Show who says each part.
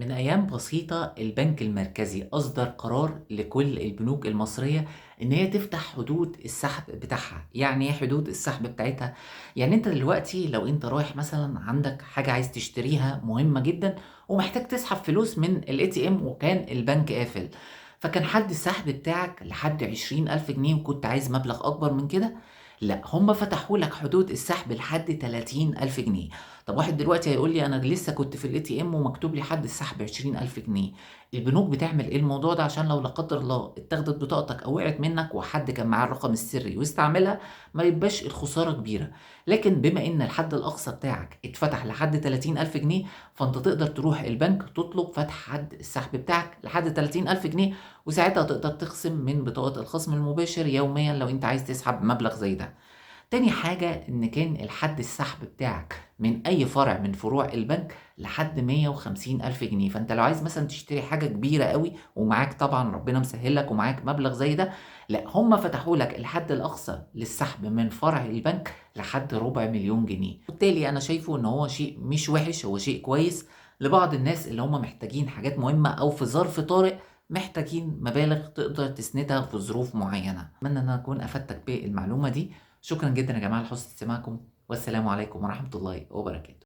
Speaker 1: من أيام بسيطة البنك المركزي أصدر قرار لكل البنوك المصرية إن هي تفتح حدود السحب بتاعها. يعني إيه حدود السحب بتاعتها؟ يعني أنت دلوقتي لو أنت رايح مثلا عندك حاجة عايز تشتريها مهمة جدا ومحتاج تسحب فلوس من ال ATM وكان البنك قافل، فكان حد السحب بتاعك لحد 20,000 جنيه وكنت عايز مبلغ أكبر من كده، لا هم فتحوا لك حدود السحب لحد 30,000 جنيه. طب واحد دلوقتي هيقول لي انا لسه كنت في ال ATM ومكتوب لي حد السحب 20,000 جنيه. البنوك بتعمل ايه الموضوع ده؟ عشان لو لا قدر الله اتاخدت بطاقتك او وقعت منك وحد كان معاه الرقم السري واستعملها ما يبقاش الخسارة كبيرة. لكن بما ان الحد الاقصى بتاعك اتفتح لحد 30,000 جنيه، فانت تقدر تروح البنك تطلب فتح حد السحب بتاعك لحد 30,000 جنيه، وساعتها تقدر تخصم من بطاقة الخصم المباشر يوميا لو انت عايز تسحب مبلغ زي ده. تاني حاجة إن كان الحد السحب بتاعك من أي فرع من فروع البنك لحد 150,000 جنيه، فأنت لو عايز مثلا تشتري حاجة كبيرة قوي ومعاك طبعا ربنا مسهل لك ومعاك مبلغ زي ده، لا هم فتحوا لك الحد الأقصى للسحب من فرع البنك لحد 250,000 جنيه. بالتالي أنا شايفه إن هو شيء مش وحش، هو شيء كويس لبعض الناس اللي هم محتاجين حاجات مهمة أو في ظرف طارئ محتاجين مبالغ تقدر تسندها في ظروف معينة. أتمنى إن أنا أكون أفدتك بالمعلومة دي. شكرا جدا يا جماعة لحسن استماعكم، والسلام عليكم ورحمة الله وبركاته.